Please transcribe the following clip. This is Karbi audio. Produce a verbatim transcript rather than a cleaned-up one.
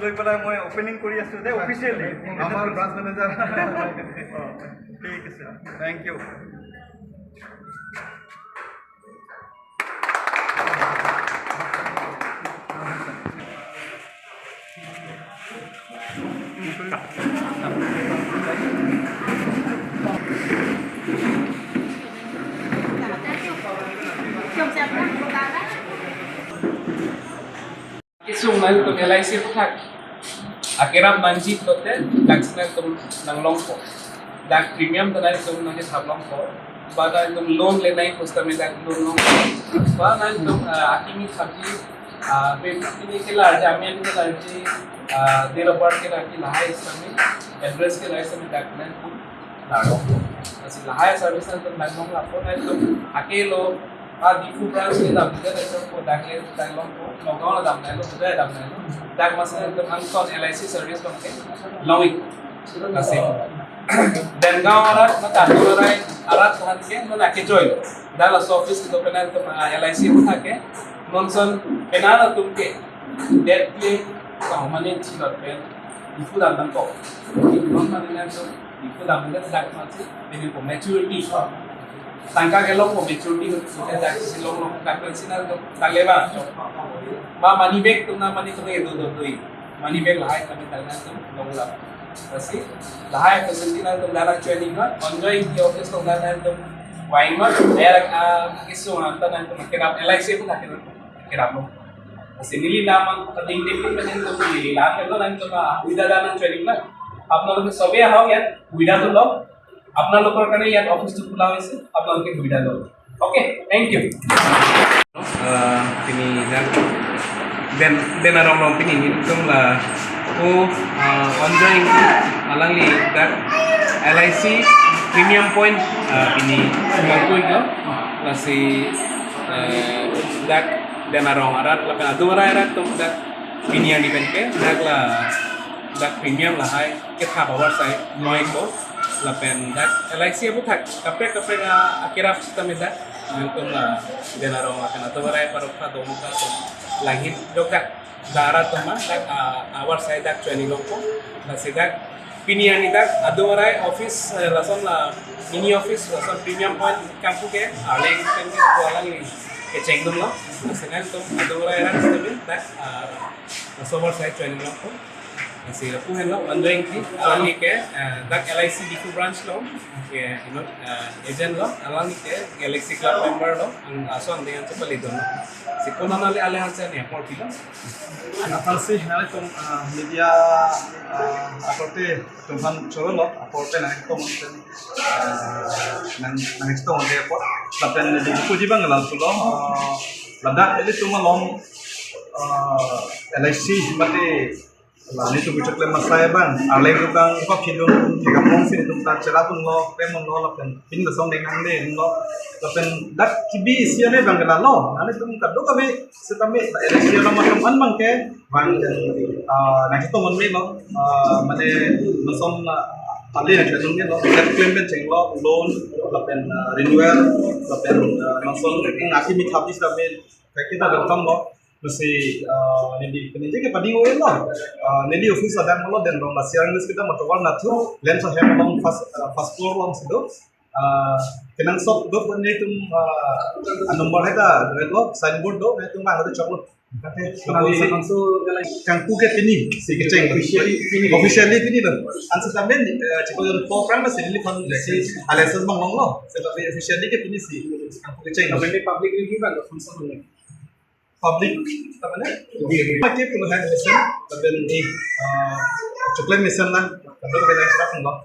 লৈ পেলাই মই অপেনিং কৰি আছো দে, অফিচিয়েলি। আমাৰ ব্ৰাঞ্চ মেনেজাৰ। অ, ঠিক আছে, thank you. Kesung nangtum L I C aputhak akerap nangji pulote dak si nangtum nanglongpo. Dak premium ta nangtum nangkethap longpo. Ba nangtum loan le nangji pusitame dak loan longpo. Ba nangtum, ah, akimi thapji, ah, pe pini kelarji, amen kelarji, ah, date of birth kelarji, lahai sitame, address kelarji sitame dak nangtum nanglongpo. Lasi lahai service nangtum nanglong lapu nangtum akelo, ah, Diphu branch le dam le nangtum ko dak le nanglongpo, Nagaon le dam nanglo, Hoja dam nanglo, dak masi nangtum angton L I C service bang ke long-ik. Lasi Dengaon arat, na Karbi arat, arat than ke, na nake join. Dak laso office kedo pen nangtum, ah, L I C aputhak ke, non ason pen nangtum ke debt claim, ah, mane chilot pen Diphu dam nangkok. Non mane nangtum Diphu dam le dak masi, ini ko maturity. Tangka kelong ko maturity ko sudah dak si longlong, dak pensi nangtum dak leba. Ma money back atum na mane atum edo do doi. Money back lahai kami dak nangtum longlap. Lasi lahai facility nangtum dak nang joining ma, ongoing di office along dak nangtum wine ma, dak, ah, kesung anta nangtum kerap L I C aputhak kerap, kerap lo. Lasi neli lam ang kading ding pin nangtum neli lam itu nangtum, ah, সুবিধা dak nang joining ma. আপোনালোকে সবেই আহক ইয়াত, সুবিধাটো লওক। আপোনালোকৰ কাৰণে ইয়াত অফিচটো খোলা হৈছে, আপোনালোকে সুবিধা লওক। Okay, thank you. Ah, pini dak den, den arong along pini nelitum la ko, ah, ongoing alangli dak L I C premium point, ah, pini sumang ko-iklo. Lasi, eh, dak den arong arat lapen adung arai arat atum dak pini arni pen ke dak la dak premium lahai kethap avarsai noi ko. Lapen dak L I C aputhak kaprek kaprek a, akerap sitame dak nangtum la den arong lapen adung arai parokha domka atum langhin dokdak dak arat atum ma dak, ah, avarsai dak joining longpo. Lasi dak pini arni dak adung arai office, eh, lason la mini office lason premium point kangpu ke arleng pen ke ko alangli kecheng dunlo. Lasi nangtum adung arai arat sitame dak, ah, laso avarsai joining longpo. Lasi lapu henlo ongoing ti alangli ke, eh, dak L I C Diphu branch along ke, you know, eh, agent lo, alangli ke Galaxy Club member lo, ang laso angdeng an chepale dunlo. Si konat ale ale hanse ne apor pilo. Aphrangsi nangtum, ah, media, ah, akorte atum aphan choro lo, akorte nangtum, ah, nang, nangtum apor. Lapen di puji bang lalpulo, ah, ladak ilitum along, ah, L I C mate la nelitum kechoklem asai bang, arleng atum bang, ipa philun, ikam long si nelitum ta cherap unlo, klem unlo, lapen pini laso angdeng angdeng lo, lapen dak kebi isi ane bang ke lalo, nelitum kadokave sitame la L I C alam atum an bang ke, bang, ah, nangtum an me lo, ah, mane lason, ah, ale nangtum me lo, debt claim pen chenglo, loan, lapen, ah, renewal, lapen, ah, lason, akimi thapji sitame, kaike ta welcome lo. Lasi, ah, neli pini je ke pading oil lo. Ah, neli office adak malo, den rong lasi arang list kita motor nathu, len sa hem along first, ah, first floor along si do. Ah, kenangsot do pon nelitum, ah, a number hai ta, red lo, signboard do, nelitum bang ada chok lo. Kate, langsung, langsung, kangpu ke pini si kecheng. Officially pini. Officially pini lo. Ansi tamen, eh, chiklo jon po prang si neli kon si a license bang longlo. Seta officially ke pini si kangpu kecheng. Tamen public review bang lo, kangsa lo. Public, apa na? Public. Pakai puluhan lesson, tapi ni, ah, choklem mesen na, tapi kita extra pun bang.